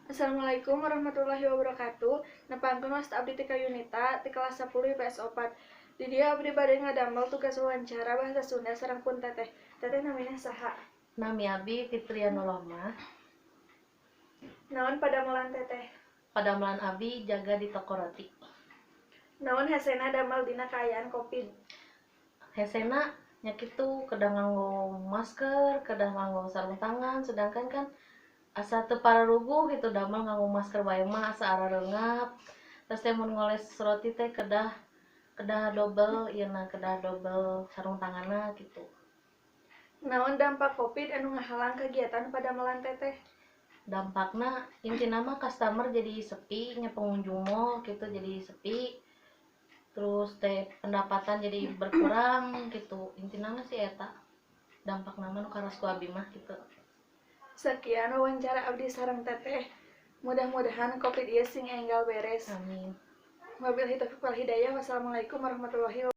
Assalamualaikum warahmatullahi wabarakatuh. Nepangkeun, wasta abdi Tika Yunita ti kelas 10 IPS 4. Di dieu abdi bade ngadamel tugas wawancara bahasa Sunda sareng pun teteh. Teteh namina saha? Nami abi Fitriana Rohmah. Naon padamelan teteh? Padamelan abi jaga di toko roti. Naon hesena damel dina kaayaan Covid? Hesena nya kitu, kedah nganggo masker, kedah nganggo sarung tangan, sedangkan kan asa teu pararuguh gitu damel nganggo masker wae mah, asa arareungap. Terus teh mun ngoles roti teh kedah kedah dobel ieu na, kedah dobel sarung tanganna gitu. Naon dampak Covid anu ngahalang kegiatan padamelan teteh? Dampakna intina mah customer jadi sepi nya, pengunjung mall gitu jadi sepi, terus teh pendapatan jadi berkurang gitu. Intina mah sih eta dampakna mah nu karaos ku abi mah gitu. Sekian wawancara abdi sareng teteh. Mudah-mudahan Covid ieu sing enggal beres. Amin. Wabillahi taufiq wal hidayah. Wassalamualaikum warahmatullahi wabarakatuh.